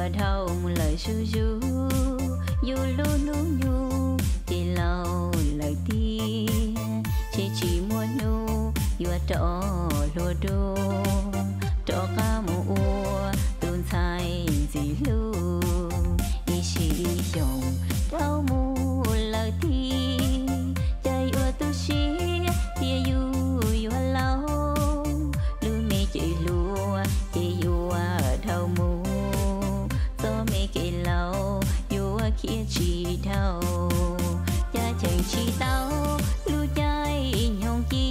Yuav dhau mus lawm zuj zus, yus lub hnub nyoog ces laus lawm tiag, ces tsis muaj hnub yuav rov hlua dua, rov qab mus ua tus ntxhais ntxim hlub. Ib sim ib xyoos dhau mus lawm tiag, cas yuav tu siab tias yus yuav laus, lub me cev hluas ces yuav dhau mus, txoj me kev laus yuav khiav tsis dhau. Cas cheem tsis tau lub caij nyoog ci,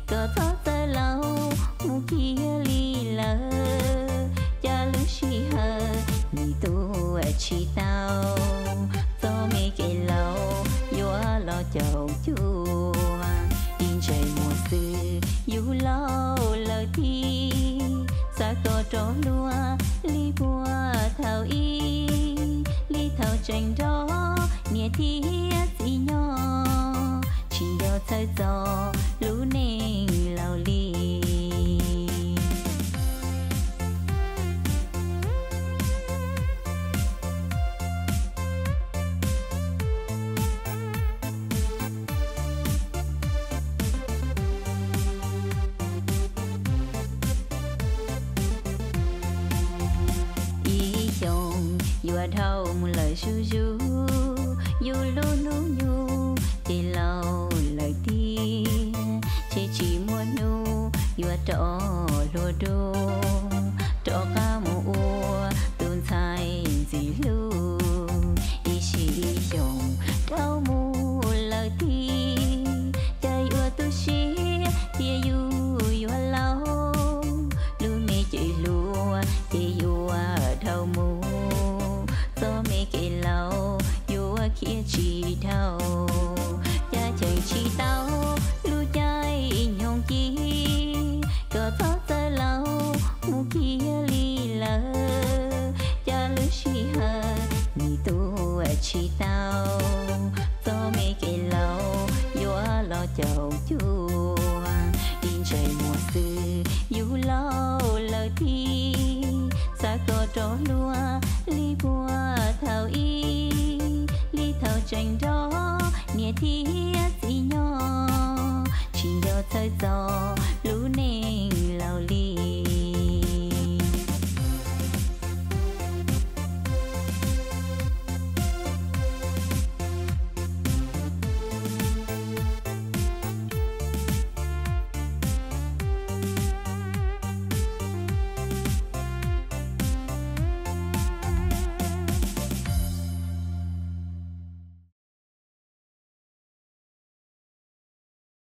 kom txhob txawj laus mus kiag li lawm. Cas lub sij hawm nim tuaj tsis tau, txoj me kev laus yuav los caum cuag. Ib ntsais muag xwb yus laus lawm tiag, xav kom rov hlua li puag thaum ub, li thaum tseem nrog niam thiab txiv nyob, tsis nco txhawj txog lub neej laus li. Ib xyoos yuav dhau mus lawm zuj zus, yus lub hnub nyoog ces laus lawm tiag, ces tsis muaj hnub yuav rov hlua dua, rov qab mus ua tus ntxhais ntxim hlub. Ib sim ib xyoos dhau mus lawm tiag, cas yuav tu siab tias yus yuav laus, lub me cev hluas ces yuav dhau mus, txoj me kev laus yuav khiav tsis dhau. Cas cheem tsis tau lub caij nyoog ci, kom txhob txawj laus mus kiag li lawm. Cas lub sij hawm nim tuaj tsis tau, txoj me kev laus yuav los caum cuag. Ib ntsais muag xwb yus laus lawm tiag, xav kom rov hlua li puag thaum ub, li thaum tseem nrog niam thiab txiv nyob, tsis nco txhawj txog